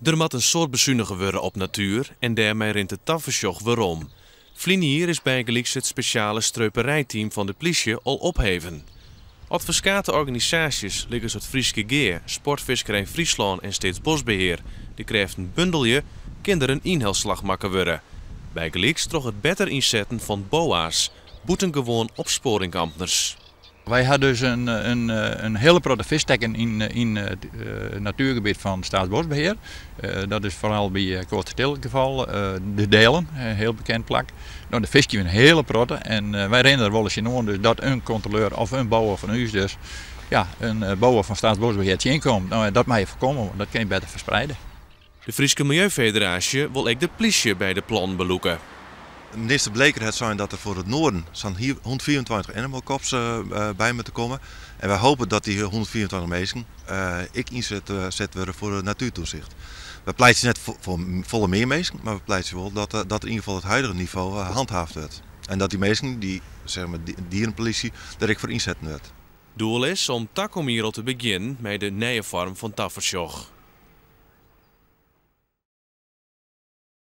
Der moat in soad besunige wurde op natuer en dêrmei rint it tafersjoch werom. Ferline jier is bygelyks it spesjale streuperijteam fan de plysje al opheven. At ferskate organisaasjes, lykas it Fryske Gea, Sportfiskerij Fryslân en Steatsboskbehear, de krêften bundelje, kin der in ynhelslach makke wurde. Bygelyks troch it better ynsetten fan BOA's, bûtengewoan opspoaringsamtners. Wy ha dus in hiele protte fiskstekken yn it natuergebiet fan Staatsbosbeheer. Dat is foaral by Koatstertille it gefal. De Deelen, in hiel bekend plak. No, dêr fiskje we in hiele protte en wy rinne der wolris tsjinoan dus dat in kontroleur of in BOA fan ús dus, ja, in BOA fan Staatsbosbeheer tsjinkomt. No, dat moatte je foarkomme, want dat kin je better ferspreide. De Fryske Miljeufederaasje wol ek de plysje by de plannen belûke. Minister Bleker hat sein dat der foar it Noarden sa'n 125 animal cops by moatte komme. En wy hoopje dat dy 125 minsken ek ynset set wurde foar it natuertoesicht. Wy pleitsje net foar folle mear minsken, mar we pleitsje wol dat dat yn ieder gefal it huidige nivo handhaafd wurdt. En dat dy minsken, dy zeg maar, dierenpolitie, der ek foar ynsetten wurdt. Doel is om takom jier al te begjinnen mei de nije foarm fan tafersjoch.